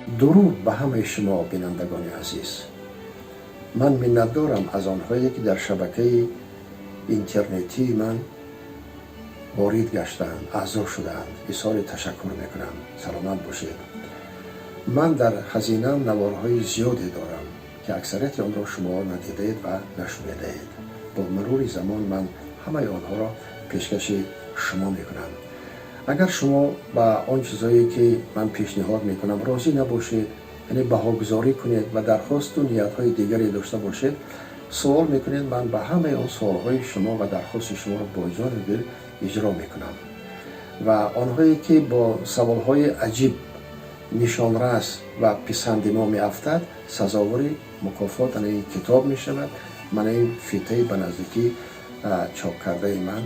Дуруд ба ҳамаи шумо, бинандагони азиз. Ман миннатдорам аз онҳое, ки дар шабакаи интернетии ман ворид гаштаанд, аъзо шудаанд. Изҳори ташаккур мекунам. Саломат бошед. Ман дар хазинаам наворҳои зиёде дорам, ки аксарияти онро шумо надидаед ва нашунидаед. Бо мурури замон ман ҳамаи онҳоро пешкаши шумо мекунам. Агар шумо ба он чизҳое, ки ман пешниҳод мекунам, розӣ набошед, яъне баҳогузорӣ кунед ва дархосту ниятҳои дигаре дошта бошед, суол мекунед, ман ба ҳамаи он суолҳои шумо ва дархости шуморо бо ҷону дил иҷро мекунам. Ва онҳое, ки бо саволҳои аҷиб, нишонрас ва писанди мо меафтад, сазовори мукофот, ана ин китоб мешавад. Мана ин фитаи ба наздикӣ чоп кардаи ман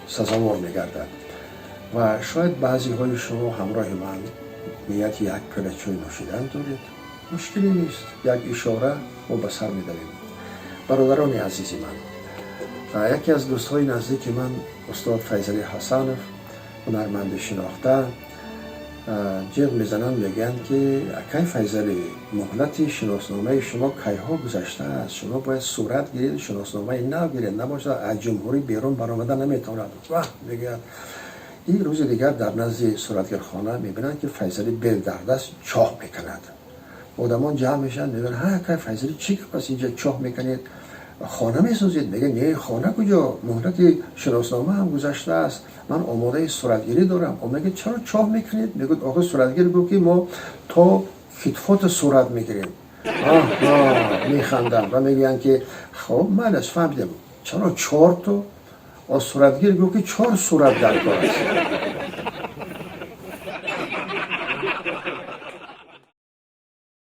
сазовор мегардад. Ва шояд баъзеҳои шумо ҳамроҳи ман нияти як пиёла чой нӯшидан доред. Мушкиле нест, як ишора, мо ба сар медавем. Бародарони азизи ман, яке аз дӯстҳои наздики ман, устод Файзалӣ Ҳасанов, ҳунарманди шинохта, ҷиғ мезананд, мегӯянд, ки акай Файзалӣ, муҳлати шиносномаи шумо кайҳо гузаштааст, шумо бояд сурат гиред, шиносномаи нав гиред, набошад, аз ҷумҳурӣ берун баромада наметавонад. Ваҳ, мегӯяд. Ин рӯзи дигар дар назди суратгирхона мебинанд, ки Файзалӣ бел дар даст чоҳ мекунад. Одамон ҷамъ мешаванд, мегӯянд: ҳа, акай Файзалӣ, чӣ гап аст, инҷа чоҳ мекунед, хона месозед? Мега: не, хона куҷо, муҳлати шиноснома ҳам гузаштааст, ман омодаи суратгирӣ дорам. Мега: чаро чоҳ мекунед? Мегӯяд: охир суратгир гуфт, ки мо то китфота сурат мегирем. Механданд ва мегӯянд, ки хоб, майлаш, фаҳмидем, чаро чорто? Суратгир гуфт, ки чор сурат дар кор аст.